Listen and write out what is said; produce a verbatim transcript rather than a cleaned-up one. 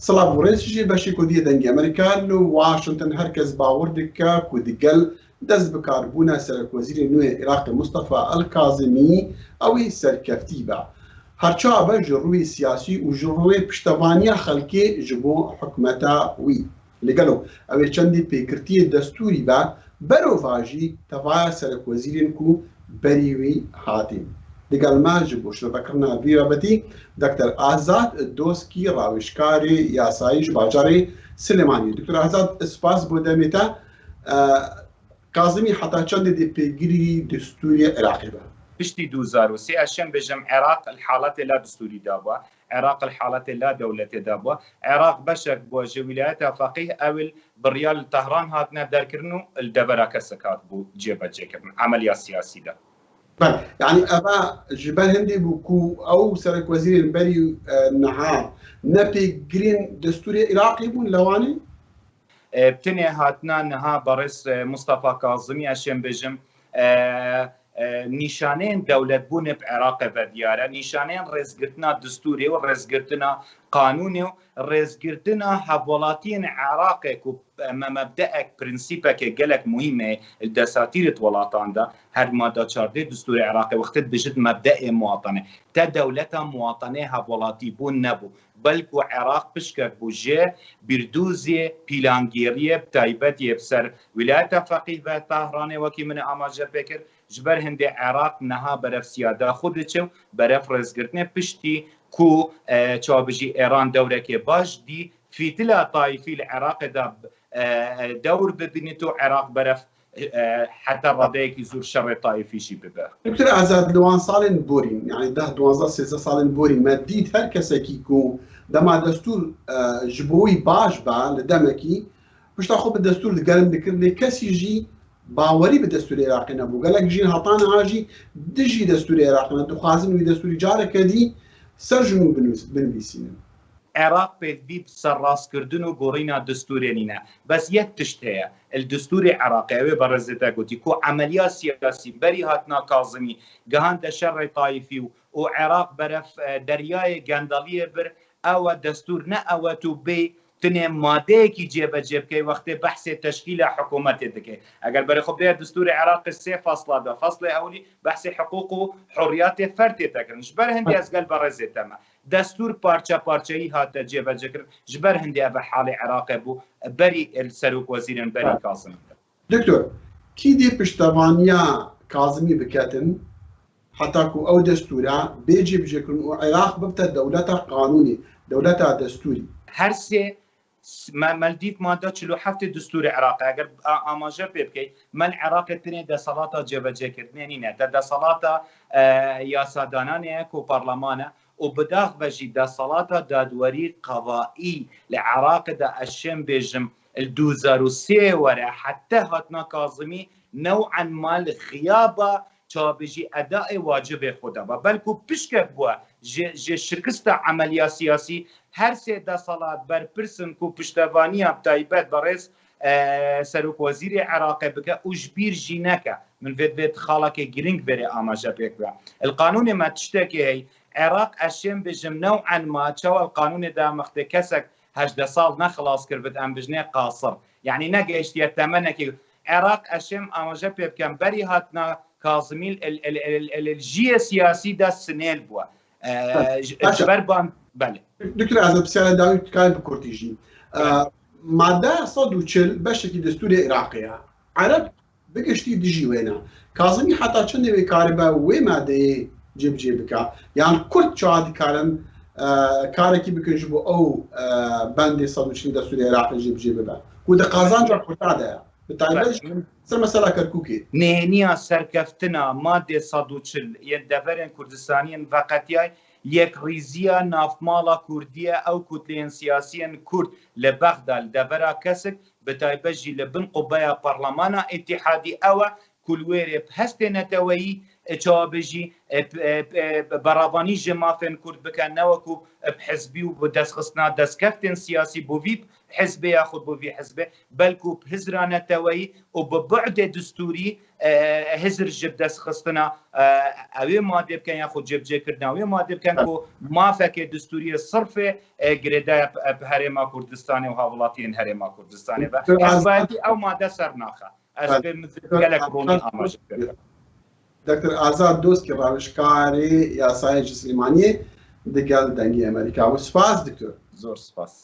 Silav û rêz ji beşê Kurdî yê Dengê Amerîka li Washington. Her kes bawer dike ku digel destbikarbûna serekwezîrê nû yê Iraqê Mustafa El Kazimî ew ê serkeftî be. Her çawa be ji rûyê siyasî û ji rûyê piştevaniya xelkê ji bo hikûmeta wî. Li gelo ew ê çendî pêgirtiyê destûrî be, berovajî tevaya serekwezîrên ku berî wî hatîn. Digel me ji bo şiretekirina vî babetî Doktor Azad Doskî, rawêjkarê yasayî ji bajarê Silêmaniyê. Doktor Azad, spas bo demê te. E, Kazimî heta çendê dê pêgirî destûrê Iraqê be? Piştî du hezar û sê, ez şêm bêjim, Iraq li haletê la destûrî de bû. Iraq li haletê la dewletê de bû. Iraq beşek bû ji wîlayeta feqîh, ew ê bi riya li Tehran hatine derkirin û li devera kesek hatibû cêbecêkirin, emeliya siyasî de. Belê, yanî eva ji ber hindê bû ku ew serekwezîrên berî, e, niha ne pêgirên destûrê Iraqê bûn, li Wanê? E, bi tinê hatina niha berêz, e, Mustafa Kazimî, ez şêm bêjim, e, e, nîşaneyên dewletbûnê bi Iraqê ve diyar e, nîşaneyên rêzgirtina destûrê û rêzgirtina qanûnê û rêzgirtina hevwelatiyên Iraqê ku me-, mebdeek, prensîpeke gelek muhîm e li desatîrê di welatan de, her mada çardeh destûrê Iraqê wextê dibêjit mebdeê muwatene. Te dewleta muwatene hevwelatî bûn nebû. Belku Iraq pişkek bû ji bîrdûzê pîlangêriyê, bi taybetî bi ser wîlayeta feqîh ve Tahranê, wekî min ê amaje pê kir. Ji ber hindê Iraq niha berefsiya da xwe diçe û beref rêzgirtinê piştî ku, e, çabijî Îran dewrekê baş dî, fîtila taîfî li Iraqê de, e, e, dewr bibînit û Iraq beref, e, heta radeyekî zûr şerê taîfî jî bibe. Doktor Azad, li wan salên borîn, yanî deh, duwazdeh, sêzdeh salên borîn me dît her kesekî ku dema destûr, e, ji bo wî baş be li demekî, pişta xwe bi destûr digerin dikir, lê kesî jî bawerî bi destûrê Iraqê nebû. Gelek jî heta niha jî dijî destûrê Iraqê ne, dixwazin wî destûrî careke dî ser ji nû binivîs-, binivîsînin. Iraq pêdivî bi serrastkirdin û gorîna destûrê nîne. Bes yek tişt heye. Li destûrê Iraqê, ew ê berêzê te gotî, ku emeliya siyasî berî hatina Kazimî gihande şerê taîfî û, û Iraq beref, e, deryayê gendeliyê bir, ew e destûr ne ew e tu bê tinê madeyekî cêbecê bikey wextê behsê teşkîla hikûmetê dikey. Eger berê xwe bideye destûrê Iraqê sê fasla de, faslê ewlî behsê hiqûq û hurriyatê ferdê te kirin. Ji ber hindê ez gel berêzê te me. Destûr parçe parçeyî hate cêbecêkirin. Ji ber hindê ev halê Iraqê bû, berî serokwezîrên berî Kazim. Doktor, kî dê piştevaniya Kazimî biketin, heta ku ew destûra bê cêbicêkirin û Iraq bibte dewleta qanûnî, dewleta destûrî? Her sê s-, me, me li dît madde çil û heftê destûrê Iraqê, eger a-, amaje pê bikey, me li Iraqê tinê desalata cêbecêkirinê nîne. Te desalata, e, yasadananê ye ku parleman e û bi dax ve jî desalata dadwerî, qedaî li Iraqê de, ez şêm bêjim, li du hezar û sê were heta hatina Kazimî new'en ma li xiyaba çabijî edaê wacibê xwe de be. Belku pişkek bû ji, ji şikista emeliya siyasî, her sê desalat berpirs in ku piştevaniya bi taybet berêz, e, serokwezîrê Iraqê bike û ji bîr jî neke. Min vê, vê xalekê girîng berê amaje pêk be. Li qanûnê me tiştekê heye. Iraq, ez şêm bêjim, new'en ma çawa li qanûnê de em wextê kesek hejdeh sal ne xilas kir bit, em bijnê qasir. Yanî negehiştiye temenekî. Iraq, ez şêm amaje pê bikem, berî hatina Kazimî li, li, li, li, li jiyê siyasî de sinêl bû. E, Belê. Ji, ji ber ban, belê. Doktor Azad, pisyara dawî tu karî bi kurtî jî. E, Belê. Madde sed û çil beşekî destûrê Iraqê ye. Ereb bi giştî dijî wê ne. Kazimî heta çendê wê karibe wê madeyê cêbicê bike? Yan Kurd çawa dikarin, e, karekî bikin ji bo ew, e, bendê sed û çil destûrê Iraqê cêbicê bibe? Ku di qazanca Kurda de ye. Bi taybet jî ser mesela Kerkûkê. Nêniya serkeftina madê sed û çil yên deverên Kurdistaniyên veqetiyay, yekrîziya navmala Kurdî ye, ew kutleyên siyasiyên Kurd li Bexda, li devera Kesik, bi taybet jî li bin qubeya Parlemana Îtîhadî ew e ku li wêrê bi hestê neteweyî, e, çawa bijî, e, p-, e, p-, e, beravanî ji mafên Kurd bikin, ne wekû, e, bi hizbî û bi destxistina destkeftên siyasî bo vî hizbê ya xwe bo vî hizbê, belkû bi hizra neteweyî û bi bu'dê distûrî, e, hizr ji destxistina, e, ewê madê bikin ya xwe cêbicêkirina ewê madê bikin ku mafekê distûrî sirfê, e, girêdayê bi, bi Herêma Kurdistanê û hawlatiyên Herêma Kurdistanê ve. Doktor Azad Hizbayetî ew made ser naxe. Ez Evet. pê min Doktor gelek ronî Azad amaje Dost, kir. Doktor Azad Dost ki rawişkarê yasayê ji Silêmaniyê digel Dengê Amerîka. Û spas, doktor. Zor spas.